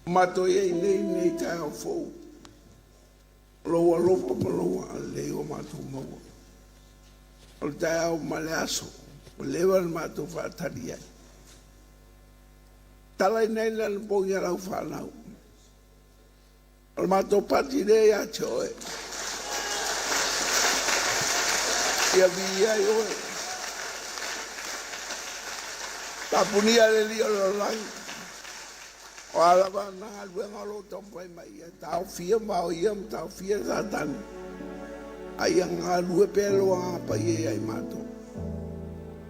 Matou i ai nei i lenei taeao fou, o lou alofa ma lou agalelei ua matou maua. O le taeao ma le aso ua leva ona matou faatali ai. Talaina ai le anapogi a lau fanau. O le matou pati lea ia te oe. Ia viia ai oe. Tapunia le alii o le lalolagi. O a lava ana galuega o lo o taumafai mai, ia taofia ma vaoia ma taofia Satani, a ia galue pea lou Agaga Paia ia i matou.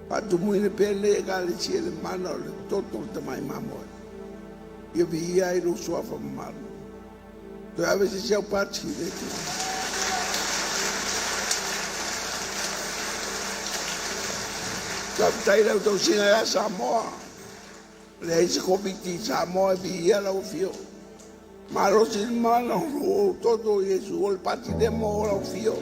Faatumuina pea lenei Ekalesia i le mana o le toto o le Tamai Mamoe. Ia viia ai lou suafa mamalu. Toe ave se isi au pati i le Atua. Faafetai i lau tausiga ia Samoa. Leai se Koviti i Samoa e viia lau afio. Malosi le mana o lou toto o Iesu o le pati lea mo lau afio.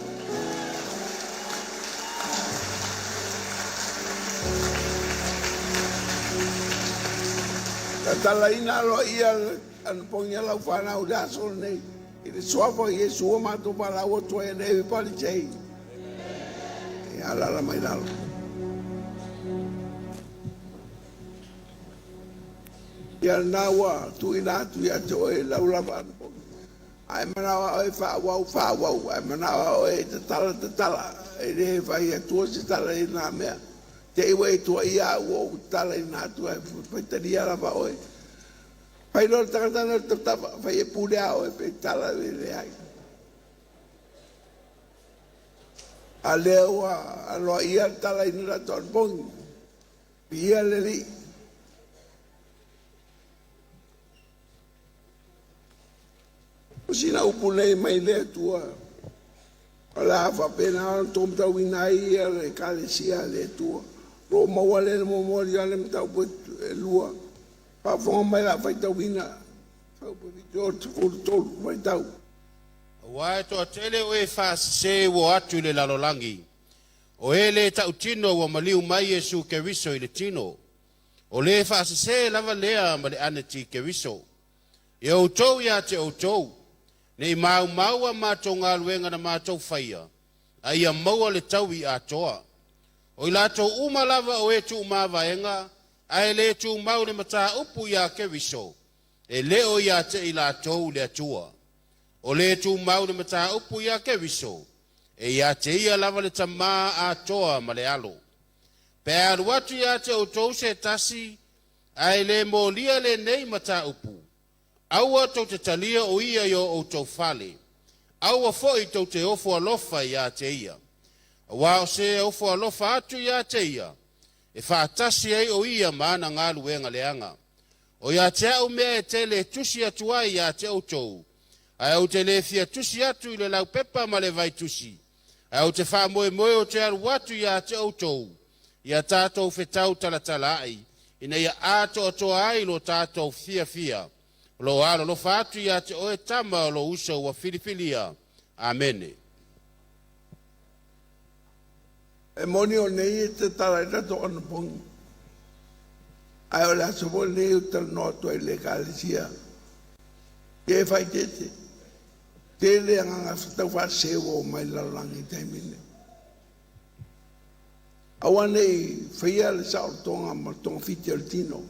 Tatalaina aloaia anapogi a lau fanau i le aso lenei. I le suafa o Iesu ua matou valaau atu ai and everybody say, Ia alaala mai lalo. Ia lena ua tuuina atu ia te oe lau lava anapogi. A e manao lava oe e faaauau, faaauau. A e manao lava oe e tatala, tatala. E le fai atua se tala i lena mea. Te i ua e tuuaia au ua ou tatalaina atu ae faitalia lava oe. Fai loa le tagata lena o le tautapa, fai e pule lava oe pe tatala pe leai. A lea ua aloaia le talaina o le tatou anapogi. Viia le Alii. O sina upu nei mai le Atua, o le a faapena ona taumatauina ai ia le Ekalesia a le Atua. O lo o maua lea i le muamua Ioane mataupu e 2. Faafofoga mai o le a faitauina fuaiupu 73 faitau. Auā e toatele o e faasesē ua o atu i le lalolagi, o e le tautino ua maliu mai Iesu Keriso i le tino. O le faasesē lava lea ma le Aneti-Keriso. E outou ia te outou, ne i maumau a matou galuega na matou faia, a ia maua le taui atoa. O i latou uma lava o e tuumavaega ae le tumau i le mataupu ia Keriso, e le o ia te i latou le Atua. O le tumau i le mataupu ia Keriso, e ia te ia lava le Tamā atoa ma le Alo. Pe a alu atu ia te outou se tasi ae le molia lenei mataupu, aua tou te talia o ia i o outou fale, aua foi tou te ofo alofa ia te ia. Auā o se e ofo alofa atu ia te ia, e faatasi ai o ia ma ana galuega leaga. O ia te a'u mea e tele e tusi atu ai ia te outou, ae ou te le fia tusi atu i le laupepa ma le vaitusi, ae ou te faamoemoe ou te alu atu ia te outou, ia tatou fetau talatalaai, ina ia atoatoa ai lo tatou fiafia. O lo o alolofa atu ia te oe tama o lou uso ua filifilia. Amene. E moni o nei e tatala ai tatou anapogi, ae o le aso foi lenei ou te talanoa atu ai i le Ekalesia. Ia e faaeteete, tele agaga taufaasese ua oo mai i le lalolagi i le taimi lenei. Aua ne i faia le saolotoga ma le togafiti o le tino.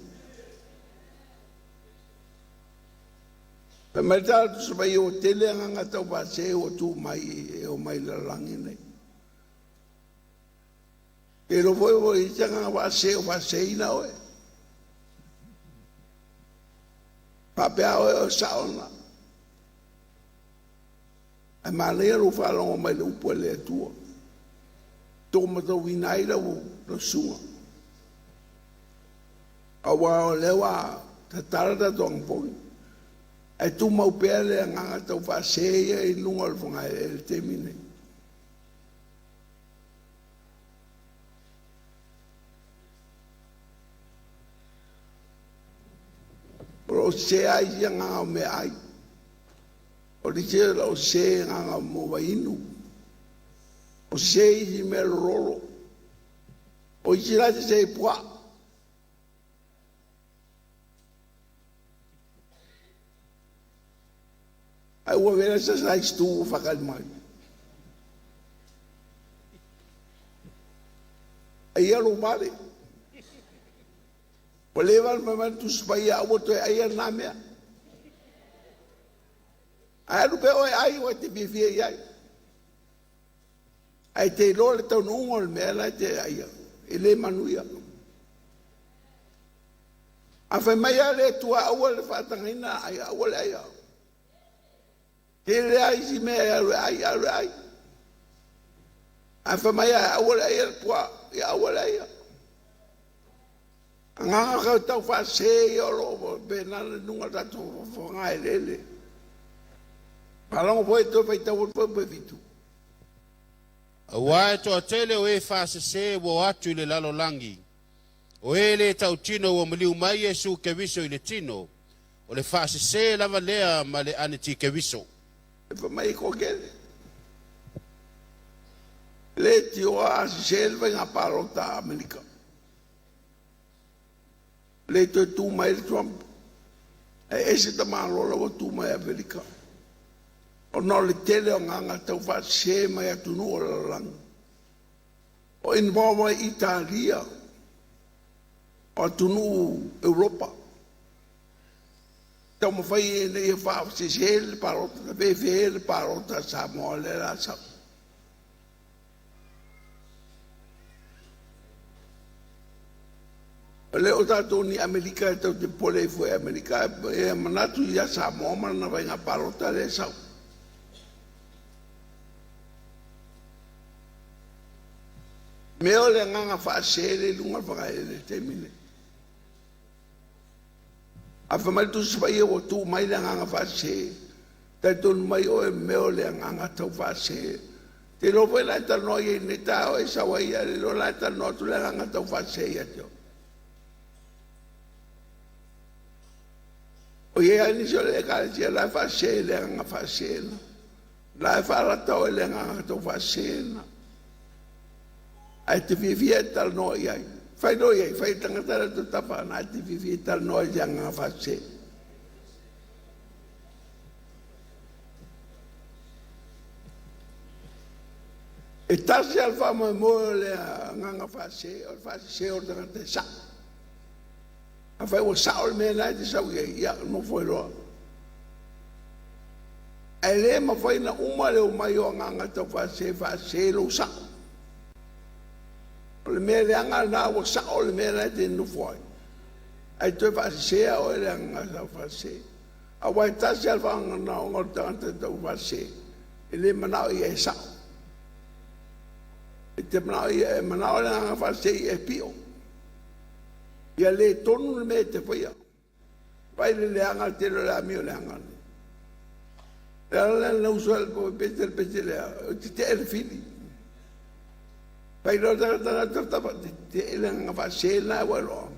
Fai mai le tala Tusi Paia ua tele agaga taufaasese ua tu mai e oo mai i le lalolagi lenei. Ke iloa foi ua i ai se agaga faasese o faaseseina oe. Faapea oe o sao lena. Ae manaia lou faalogo mai i le upu a le Atua. Taumatauina ai lau susuga. Aua o lea ua tatala tatou anapogi. Ae tumau pea le agaga taufaasese ia i luga o le fogaeleele i le taimi lenei. O lo o sese ai isi agaga o meaai. O le isi o lo o sese agaga mo vainu. O sese isi mea lololo. O isi la e sese i puaa. Ae ua avea le size 2 ua faatali mai. Aia lou vale. Ua leva ona fai mai le Tusi Paia aua toe aia lena mea. Ae alu pea oe ai ua e te fiafia i ai. Ae te iloa le taunuuga o le mea la e te aia, e le manuia. A fai mai lava le Atua aua le faatagaina ai, aua le aia. Tele lava isi mea e alu e ai, alu e ai. A fai mai lava aua le aia le puaa, ia aua le aia. Agaga tau faasese ia o lo o faapena le luga o le tatou fofoga eleele. Faalogo foi toe faitau atu foi pe 7. Auā e toatele o e faasesē ua o atu i le lalolagi, o e lē tautino ua maliu mai Iesu Keriso i le tino, o le faasesē lava lea ma le Anitikeriso. E fai mai e toatele. Le tioa a sese le faiga palota a Amerika. Le toe tu mai le Trump. Ae ese tamaloa la ua tu mai Amerika. Ona o le tele o agaga tau faasese mai atunuu o le lalolagi. O involve ai Italia, o atunuu Europa. Taumafai ina ia faasese le palota, fefe le palota a Samoa lea la sau. O le o tatou ni Amerika e tau te popole ai fua i Amerika, e manatu ia Samoa ma lana faiga palota lea e sau. Mea o le agaga faasese le i luga o le fagaele i le taimi lenei. A fai mai le Tusi Paia ua tuu mai le agaga faasese, talitonu mai oe mea o le agaga tau faasese. Te iloa foi la e talanoa i ai nei taeao e sau ai ia le iloa la e talanoa atu le agaga tau faasese ia te oe. O i ai nisi o le ekalesia la e faasese le agaga faasese na. La e faalata oe le agaga tau faasese na. Ae te fiafia e talanoa i ai. Fai loa i ai, fai tagata le tau tafa na e te fiafia e talanoa i le agaga faasese. E tasi lava le faamoemoe o le agaga faasese, o le faasese o le tagata e sao. Afai ua sao le mea lena e te sau i ai, ia nofo ai loa. Ae le mafai ona uma le omai o agaga tau faasese, faasese lou sao. O le mea leaga lena ua sao le mea lena e te nofo ai. Ae toe faasese oe le agaga tau faasese. Aua e tasi lava le faaganaoga o le tagata tau faasese, e le manao ia e sao. E te manao ia e manao le agaga faasese ia e pio. Ia le tonu le mea e te faia. Vai le leaga le tele o le amio leaga. Le ala lea na uso ai le pese le pese lea, o te tee le fili. Fai loa tagata na tafa, te tee le agaga faasese lena e ua iloa.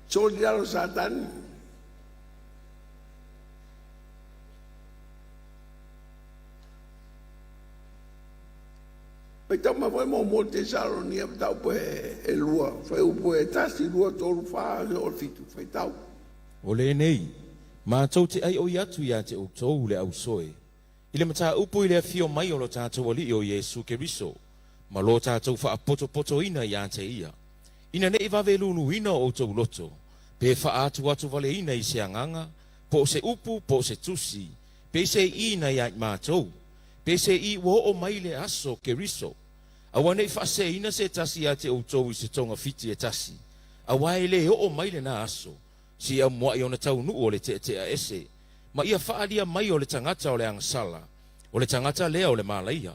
Soli lalo Satani. Faitau mai foi muamua o Tesalonia mataupu e 2, fuaiupu e 1, 2, 3, 4, e oo i le 7, faitau. O lenei, matou te aioi atu ia te outou le ausoe, i le mataupu i le afio mai o lo tatou Alii o Iesu Keriso, ma lo tatou faapotopotoina ia te ia, ina ne'i vave luluina o outou loto, pe faaatuatuvaleina i se agaga, po o se upu po o se tusi, pe se iina iā i matou, pe se i ua oo mai le aso Keriso. Aua ne'i faaseseina se tasi ia te outou i se togafiti e tasi, auā e lē oo mai lenā aso, seia mua'i ona taunuu o le te'ate'a ese, ma ia faaalia mai o le tagata o le agasala, o le tagata lea o le malaia.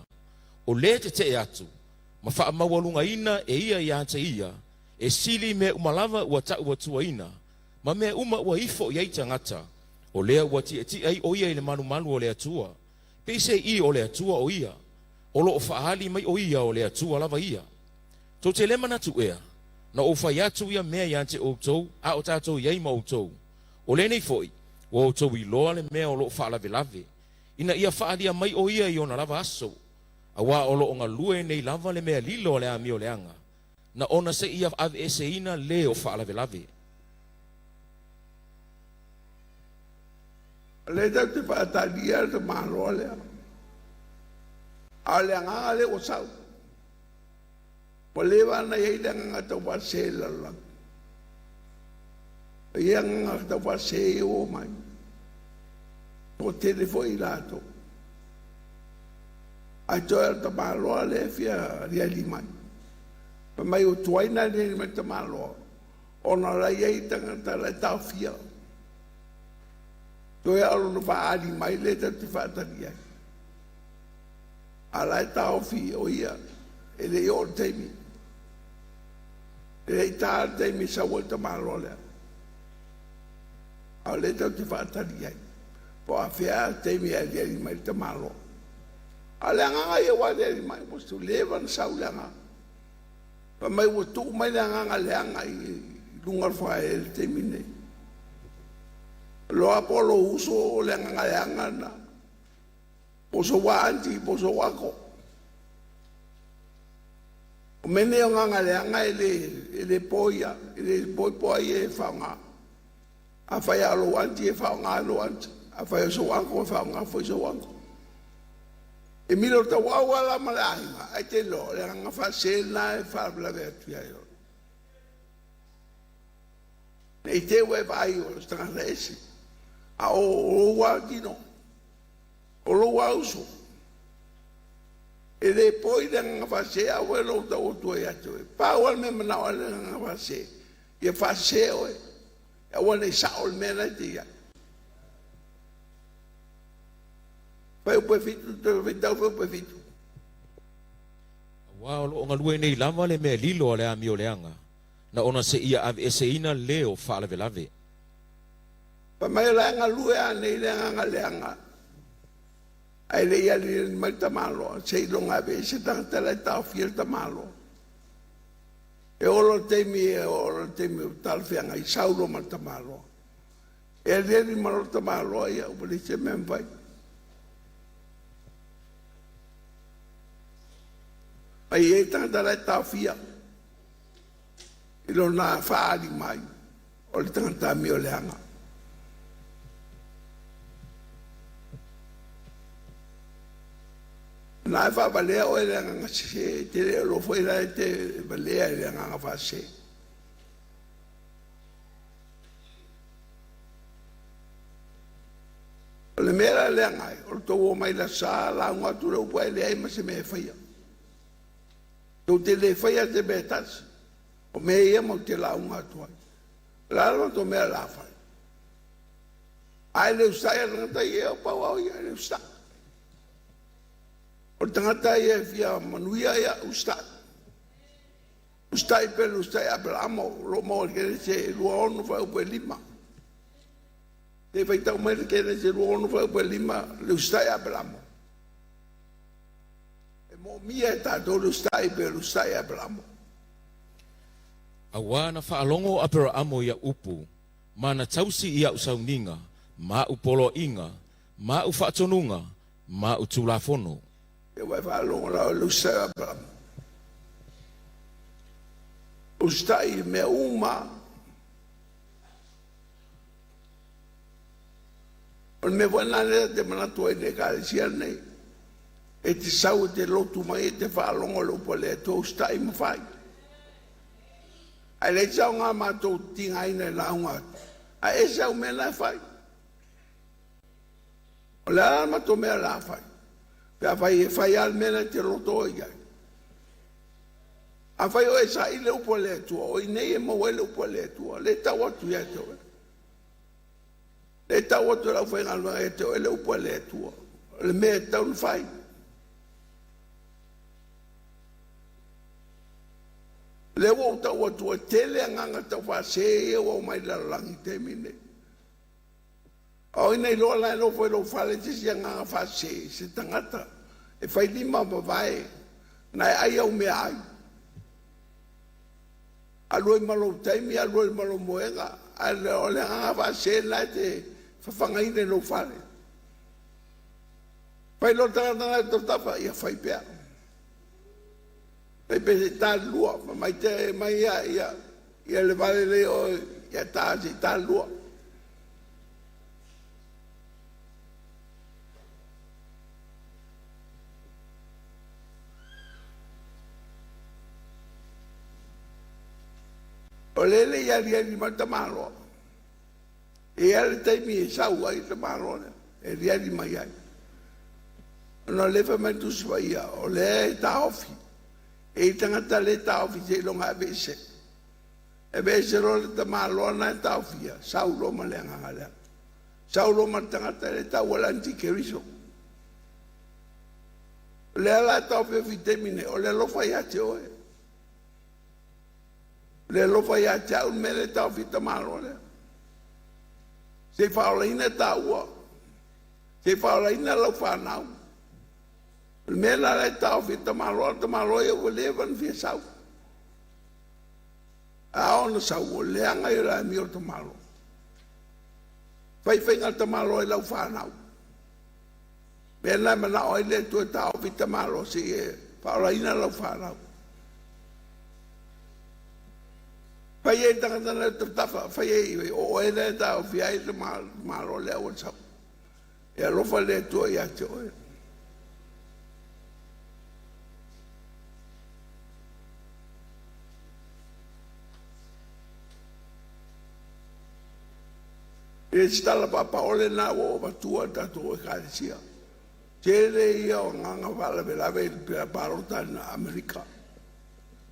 O lē tete'e atu, ma faamaualugaina e ia iā te ia, e sili i mea uma lava ua ta'uatuaina, ma mea uma ua ifo i ai tagata, o lea ua ti'ati'a ai o ia i le malumalu o le Atua. Peiseai o le Atua o ia, o loo faaali mai o ia o le Atua lava ia. Tou te lē manatu ea, na ou fai atu ia mea iā te outou a o tatou i ai ma outou? O lenei foi, ua outou iloa le mea o loo faalavelave, ina ia faaalia mai o ia i ona lava aso, auā o loo galue nei lava le mea lilo a le amioleaga, na ona seia aveeseina lē o faalavelave. O lea tatou te faatalia le tamaloa lea. A o le agaga lea ua sau. Ua leva ona i ai le agaga taufaasese i le lalolagi. E i ai agaga taufaasese ia ua omai. Toatele foi i latou. Ae toe o le tamaloa lea e fia aliali mai. Fai mai ua tuai ona aliali mai le tamaloa ona o la e i ai tagata la e taofia. Toe lava o lona faaali mai lea tatou te faatali ai. A o la e taofi o ia e le i oo le taimi. E le i ta le taimi e sau ai le tamaloa lea. A o lea tatou te faatali ai. Po o afea le taimi e aliali mai le tamaloa. A o le agaga ia ua aliali mai, ua leva ona sau le agaga. Fai mai ua tuu mai le agaga leaga i luga o le foaea i le taimi lenei. Loa po o lou uso o le agaga leaga lena. Po o sou aunty, po o sou uncle. O mea nei o agaga leaga e le, e le poia, e le poi po ai e faaaoga. Afai lava o lou aunty e faaaoga e lou aunty. Afai o sou uncle e faaaoga foi sou uncle. E milo tauau lava la ma le aiga, ae te iloa o le agaga faasese lena e faalavelave atu ia i oe. Ne i te i ua e vaai o se tagata ese, a o lou lava tino, o lou lava uso. E le poi le agaga faasese, aua e lou tau atua ia te oe. Pau lava le mea e manao ai le agaga faasese, ia faasese oe, aua ne i sao le mea la e te i ai. Fuaiupu 7, toe faitau fuaiupu 7. Aua o lo o galue nei lava le mea lilo a le amioleaga, na ona seia aveeseina le o faalavelave. Fai mai o la e galue a nei le agaga leaga, ae le i aliali mai le tamaloa, seiloga e aveese tagata la e taofia le tamaloa. E oo loa le taimi, e oo loa le taimi o talafeagai, sau loa ma le tamaloa. E aliali ma lota tamaloa ia, ua leai se mea e mafai. Mai i ai tagata la e taofia i lona faaali mai o le tagata amioleaga. Na e faavalea oe i le agaga sese, e te le o iloa foi la e te valea i le agaga faasese. O le mea la leaga ai, o le tou omai i le Aso Sa lauga atu le upu ae leai ma se mea e faia. Tou te le faia se mea e tasi. O mea ia matou te lauga atu ai. O le a le matou mea o le a fai? A e le usitai le tagata ia, o pau lava o ia e le usitai. O le tagata ia e fia manuia ia, usitai. Usitai pea le usitai a Aperamo, o lo o maua i le Kenese 26 fuaiupu 5. Se i faitau mai le Kenese 26 fuaiupu 5, le usitai a Aperamo. E moomia e tatou le usitai pea le usitai a Aperamo. Aua na faalogo o Aperaamo i au upu, ma na tausi i au sauniga, ma au poloaiga, ma au faatonuga, ma au tulafono. Ia ua e faalogo la o le usitai o Aperamo. Usitai i mea uma. O le mea foi lena lea te manatu ai i le Ekalesia lenei, e te sau e te lotu mai e te faalogo i le upu a le Atua, usitai ma fai. Ae leai se aoga matou tigaina i lauga atu, ae ese au mea na e fai. O le a la le matou mea o le a fai? Pe afai e fai lava le mea lea e te loto oe i ai. Afai o e saili le upu a le Atua, o i nei e maua ai le upu a le Atua, lea e tau atu ia te oe. Lea e tau atu e le aufaigaluega ia te oe le upu a le Atua, o le mea e tatau ona fai. O lea ua ou tau atu, e tele agaga taufaasē ia ua omai i le lalolagi i le taimi lenei. A o ai na iloa la e nofo i lou fale se isi agaga faasese, se tagata e fai lima ma vae na e ai au meaai. Alu ai ma lou taimi, alu ai ma lou moega, ae o le agaga faasese lena e te fafagaina i lou fale. Fai loa le tagata na e tautafa, ia fai pea. Fai pea se i talilua, fai mai te mai ia, ia, ia le vale lea o ia ta se i talilua. O lea e le i aliali mai le tamaloa. E i ai le taimi e sau ai le tamaloa lea, e aliali mai ai. Ona o lea e fai mai le Tusi Paia, o lea e taofi. E i ai tagata lea e taofi seiloga e aveese. E aveese loa le tamaloa lena e taofia, sau loa ma le agaga leaga. Sau loa ma le tagata lea e taua o le antikeriso. O lea la e taofiofi i le taimi nei, o le alofa ia te oe. O le alofa ia te au le mea lea e taofi ai le tamaloa lea. Se i faaolaina taua, se i faaolaina lau fanau. O le mea la lea e taofi ai le tamaloa, o le tamaloa ia ua leva ona fia sau. A ona sau, ua leaga ia o le amio o le tamaloa. Fai faiga a le tamaloa i lau fanau. Mea lena e manao ai le Atua e taofi le tamaloa se i e faaolaina lau fanau. Fai ai le tagata na tafatafa, fai ai o oe lea e taofi ai le tamaloa lea ua sau. E alofa le Atua ia te oe. E le se tala paapaole lena ua ou avatua i le tatou Ekalesia. Tele ia o agaga faalavelave i le palota i Amerika.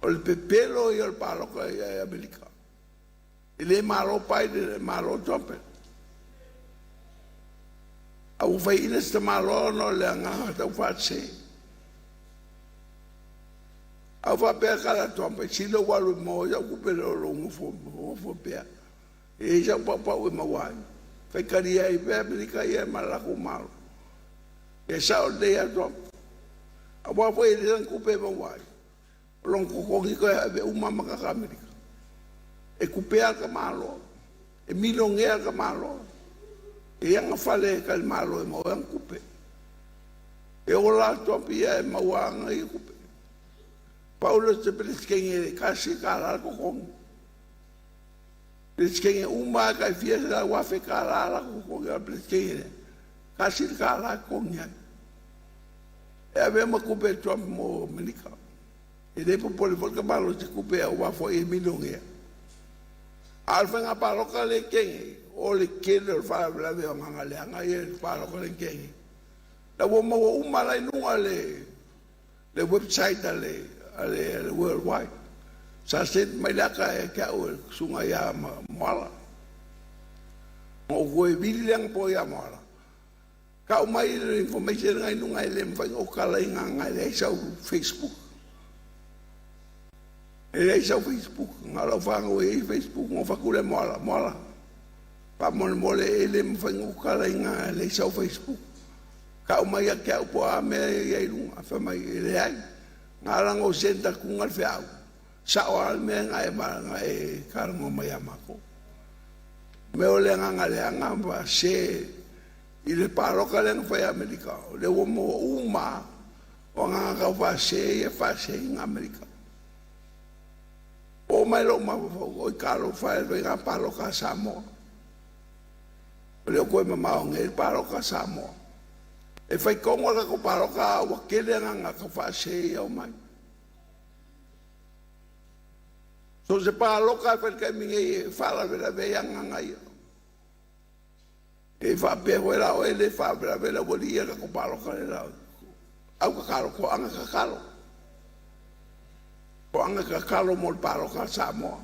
O le pepelo ia o le palota i Amerika. E le malo Biden, e malo Trump. A ua faiaina se tamaloa ona o le agaga taufaasese. A ua faapea kala Trump, e sili lou alu e maua ai sau tupe i lo lou nofo nofo pea. E i ai sau paupau e maua ai. Faitalia ai pea Amerika ia ma le latou malo. E sao lelei lava Trump. Aua foi e leai sana tupe e maua ai. O lona totogi toe ave uma lava ma tagata Amerika. E tupea le tamaloa. E milionea le tamaloa. E i ai ana fale e talimalo e maua ai ana tupe. E ola atu Trump ia e maua ana ia tupe. Pau lea o se Peresetene e $1 le totogi. Peresetene uma lava e tai fia $100,000 latou totogi, a o le Peresetene lea, $1 e totogi ai. E avea ma tupe a Trump mo Amerika. E le popole foi le tamaloa i se tupe aua foi e milionea. A o le faiga palota lea e tea nei, o le tele o le faalavelave o agaga leaga ia i le palota lea e tea nei. La ua maua uma la i luga le le website a le a le Worldwide. Sa send mai le ata ia te au e le susuga ia Moala. Na ou toe vili le anapo ia Moala. Tau mai le information lena i luga e le mafai ona ou talaina ana e leai sau Facebook. E leai sau Facebook. Na o lau fanau e i ai Facebook ona ou fai atu lea Moala, Moala, faamolemole e le mafai ona ou talaina e leai sau Facebook. Tau mai ia te au po o a mea e i ai i luga. Fai mai e leai. Na ala ona ou send atuga le feau. Sao lava le mea na e talanoa mai ia matou. Mea o le agaga leaga ma se i le paloka lea na fai a Amerika, o lea ua maua uma lava o agaga taufaasese ia e faasese i Amerika. Oo mai lou mafaufau, oi talofa e, faiga paloka a Samoa. O lea ua toe mamao nei le paloka a Samoa. E fai tonu le tatou paloka a ua tele agaga taufaasese ia omai. So o se paloka e fai i le taimi nei e faalavelave ai agaga ia. E faapea foi la oe le faalavelave le aualii ia le tatou paloka lea la oe. Au tatalo, toaga tatalo. Toaga tatalo mo le paloka a Samoa.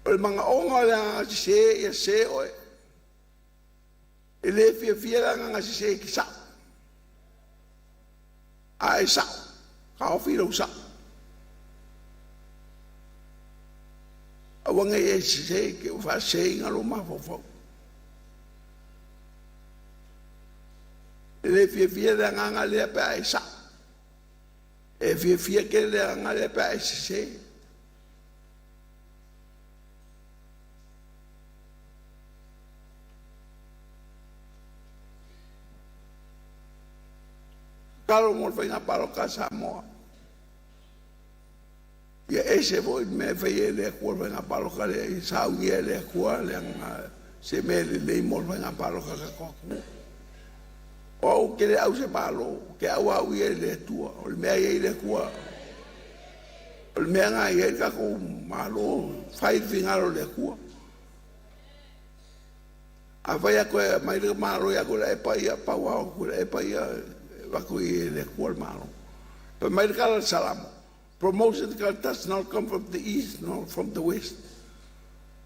O le manaoga o le agaga sese ia sese oe. E le fiafia le agaga sese e te sao. A e sao, taofi lou sao. Aua ne i e sese te faaseseina lou mafaufau. E le fiafia le agaga lea pe a e sao. E fiafia tele le agaga lea pe a e sese. Tatalo mo le faiga palota a Samoa. Ia ese foi le mea e fai e le Atua le faiga palota lea, ia saunia e le Atua le se mea lelei mo le faiga palota a tatou atunuu. O au ou te le au i se Malo, ou te au au ia i le Atua. O le mea e i ai le Atua, o le mea lena e i ai le tatou Malo, fai le finagalo o le Atua. Afai e toe aumai le Malo ia Tuilaepa, ia pau lava o Tuilaepa ia e avatu i e le Atua le Malo. Fai mai le tala a le Salamo, promotion does not come from the east nor from the west.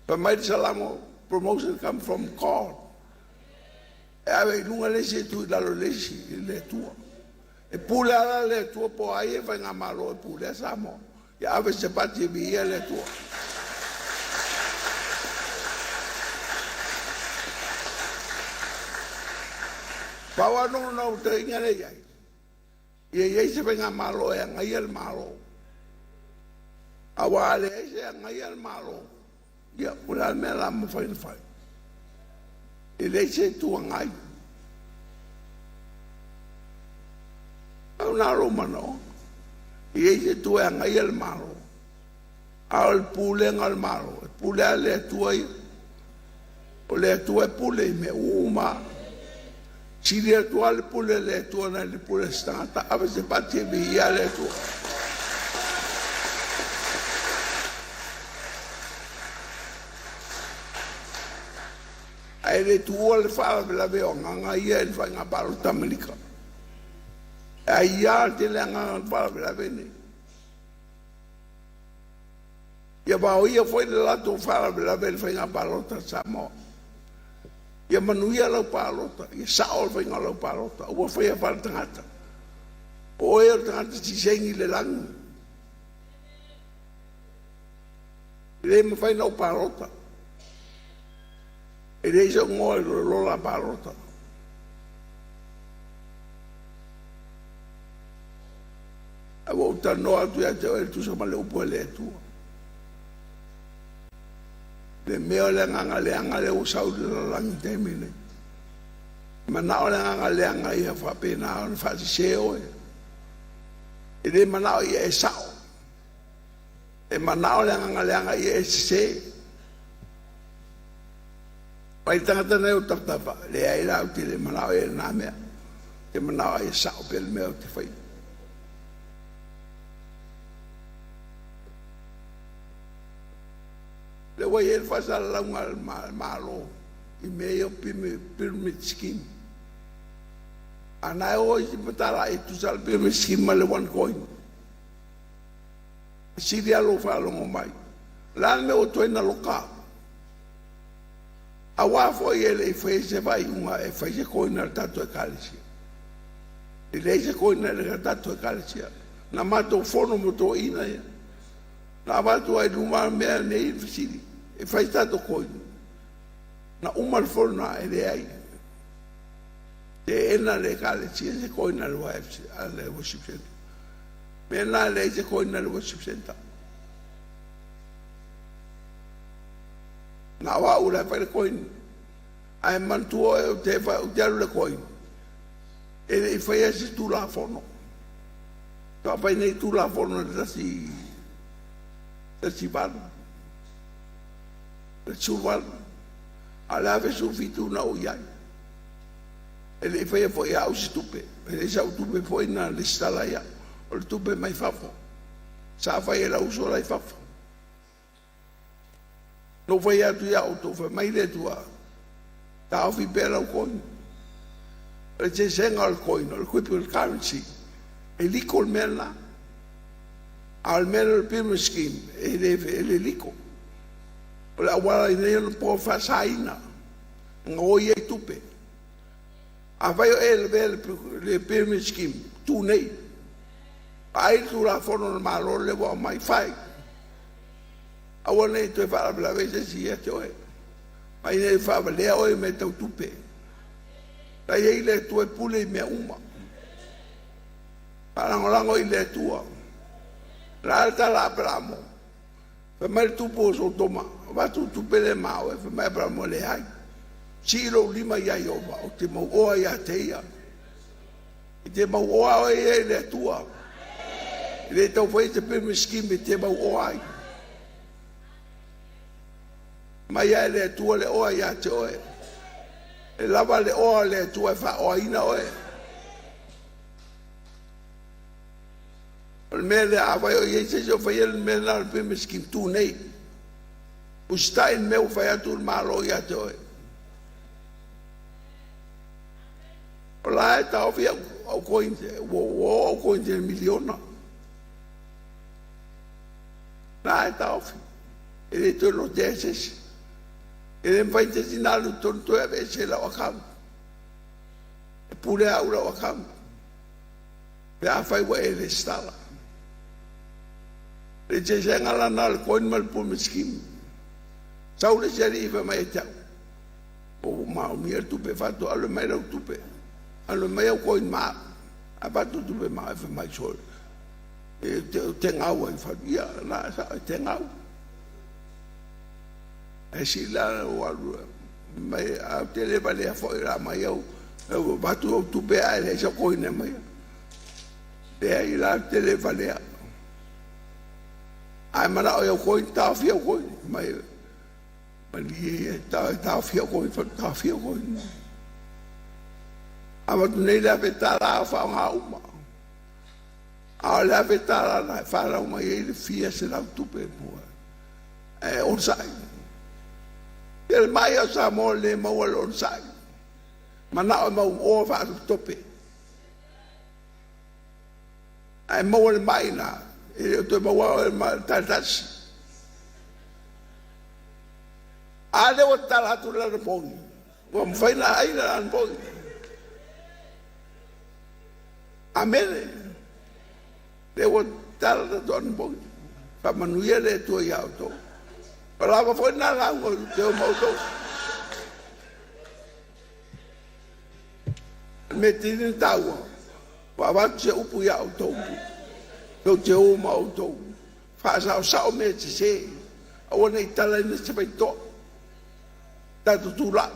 Fai mai le Salamo, promotion come from God. E ave i luga le isi e tuu i lalo e le isi i le Atua. E pule lava la le Atua po o ai e faigamalo e pulea Samoa. Ia ave se pati e viia le Atua. Pau lava le naunautaiga lea e i ai, ia i ai se faigamalo e agaia le Malo. Aua a leai se agaia le Malo, ia, o le a le mea o le a mafai ona fai? E leai se Itu Agai. Pau lena o lou manaoga. E i ai se Itu e agaia le Malo, a o le pulega o le Malo, e pule lava le Atua ia. O le Atua e pule i mea uma lava. Sili atu lava le pule a le Atua nai le pule a se tagata. Ave se pati e viia le Atua. Ae le tuua le faalavelave o agaga ia i le faiga palota Amerika. E aia tele agaga o le faalavelave nei. Ia vaoia foi le latou faalavelave i le faiga palota a Samoa. Ia manuia lau palota, ia sao le faiga o lau palota, aua faia faaletagata. O oe o le tagata siseigi i le lagi. E le mafai ona ou palota. E leai sou igoa i le lola palota. Ae ua ou talanoa atu ia te oe e tusa ma le upu a le Atua. Le mea o le agaga leaga lea ua sau i le lalolagi i le taimi lenei. Manao le agaga leaga ia faapena ona faasese oe. E le manao ia e sao. E manao le agaga leaga ia e sese. Mai le tagata nei o Tafatafa, leai la ou te le manao ia i lena mea. Ou te manao ia sao pea le mea ou te faia. Lea ua i ai le faasalalauga a le Malo i mea ia o pyramid scheme. A na e o isi matala e tusa le pyramid scheme ma le one coin. E sili lava lou faalogo mai. O le a le mea ua tuai na loka? Aua foi e le i faia se faaiuga e fai se koina a le tatou Ekalesia. E leai se koina i le tatou Ekalesia. Na matou fono ma toeaiina ia. Na avatu ai i luma mea nei le fesili, e fai se tatou koina. Na uma le fono e leai. Teena le Ekalesia se koina a le Worship Center. Mea lena e leai se koina i le Worship Center. Na o au la e fai le coin. Ae manatua oe ou te, ou te alu i le coin. E le i faia se Tulafono. Faatoa fai nei Tulafono i le 18, le 18, a o le 2017 na ou i ai. E le i faia foi e au se tupe. E leai sau tupe foi na resitala ai au. O le tupe mai fafo. Sa fai e lau uso la i fafo. Na ou fai atu ia outou, fai mai le Atua, taofi pea lau coin. O le sesega o le coin, o le cryptocurrency, e liko le mea lena. A o le mea lea o le pyramid scheme, e le, e le liko. O le auala i nei ona po faasaina, gaoi ai tupe. Afai o e lavea le pyramid scheme, tu nei. Vaai le Tulafono a le Malo lea ua aumai, fai. Aua ne i toe faalavelave se isi ia te oe. Mai ne i faavalea oe i mea tau tupe. La i ai le Atua e pule i mea uma. Faalagolago i le Atua. O le a le tala a Aperamo? Fai mai le tupu o Sotoma, avatu le tupe lea ma oe. Fai mai Aperamo, leai. Sii lou lima ia Ieova, ou te mauoa ia te ia. E te mauoa oe ia i le Atua. E le tau faia se pyramid scheme e te mauoa ai. Mai lava e le Atua le oa ia te oe. E lava le oa o le Atua e faaoaina oe. O le mea lea, afai o i ai se isi o faia le mea lena o le pyramid scheme, tu nei. Usitai i le mea ua fai atu le Malo ia te oe. O la e taofi au coins, ua oo au coins i le miliona. La e taofi. E le toe lotea e se isi. E le mafai se isi na alu i totonu toe aveese lau account. E pule au lau account. Pe afai ua e resitala. Le eseesega la na o le coin ma le pyramid scheme. Sau le isi alii fai mai ia te au, ua maomia le tupe fatu, alu mai lau tupe, alu mai au coin ma au. Avatu tupe ma au, fai mai sole. E te gau ai fatu, ia la sa e te gau. E si la o alu mai a te le valea foi la mai au, avatu au tupe a e leai sau coin e mai. Leai la te le valea. Ae manao i au coin, taofi au coin. Mai malie e taofi au coin, taofi au coin. Avatu nei le $1,000 o faaaoga uma. A o le $1,000 na e whanau mai ai le fia se lau tupe mua. E onosai. Ia le mai o Samoa le maua le onosai. Manao e mau oa whaatutope. Ae maua le mai na. E le o toe maua o le mai tatasi. A lea ua tatala atu le anapogi. Ua mafai na ai le anapogi. Amene. Lea ua tatala tatou anapogi. Faamanuia le Atua ia outou. O lava foi na lauga te o ma outou. Me tini na taua. Ua avatu se upu ia outou. Tou te o ma outou. Faasaosao mea sese. Aua ne i talaina se faitoa. Tatou tulai.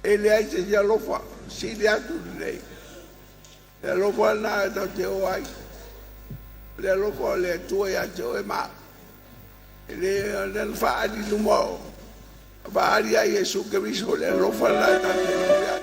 E leai se isi alofa, sili atu lenei. Le alofa lena e tatou te o ai. Le alofa o le Atua ia te oe ma au. E le na faaali i luma o faaali ai Iesu Keriso le alofa lena e tatou te lofi ai.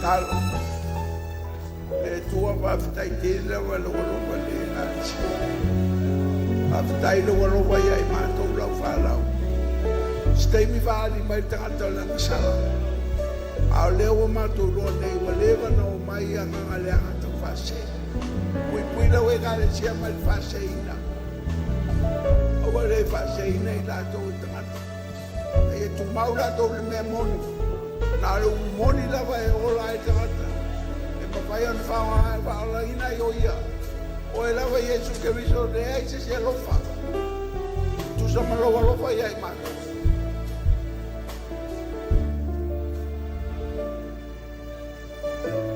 Talo. Le Atua faafetai tele lava i lou alofa le galusia. Faafetai lou alofa ia i matou lau fanau. Se taimi faaali mai le tagata o le agasala. A o lea ua matou iloa nei ua leva ona omai agaga leaga taufaasese. Puipui lau Ekalesia mai le faaseseina. Aua le faaseseina i latou e tagata. A ia tumau latou i le mea moni. Na o le upu moni lava e ola ai le tagata, e mafai ona faaaoga e faaolaina ai o ia. Oe lava Iesu Keriso, leai se isi alofa e tusa ma lou alofa ia i matou.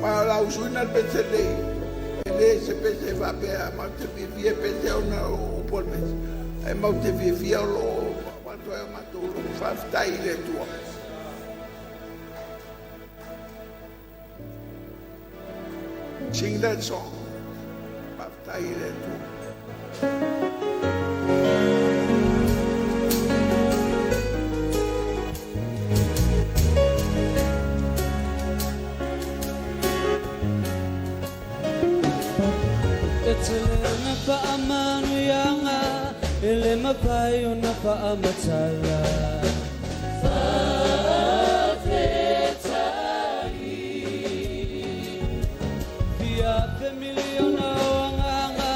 Ma o le a usuina le pese lenei, e le se pese faapea matou te fiafia e pese ona o upu o le pese, ae matou te fiafia o lo o avatu ai o matou loto faafetai i le Atua. Sing that song. Faafetai i le Atua. E tele ona faamanuiaga e le mafai ona faamatala. Fia afe miliona o agaga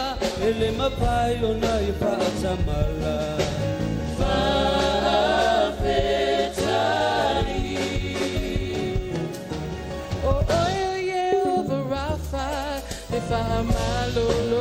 e le mafai ona e faatamala. O oe o Iehova Rafa, le fahamalolo.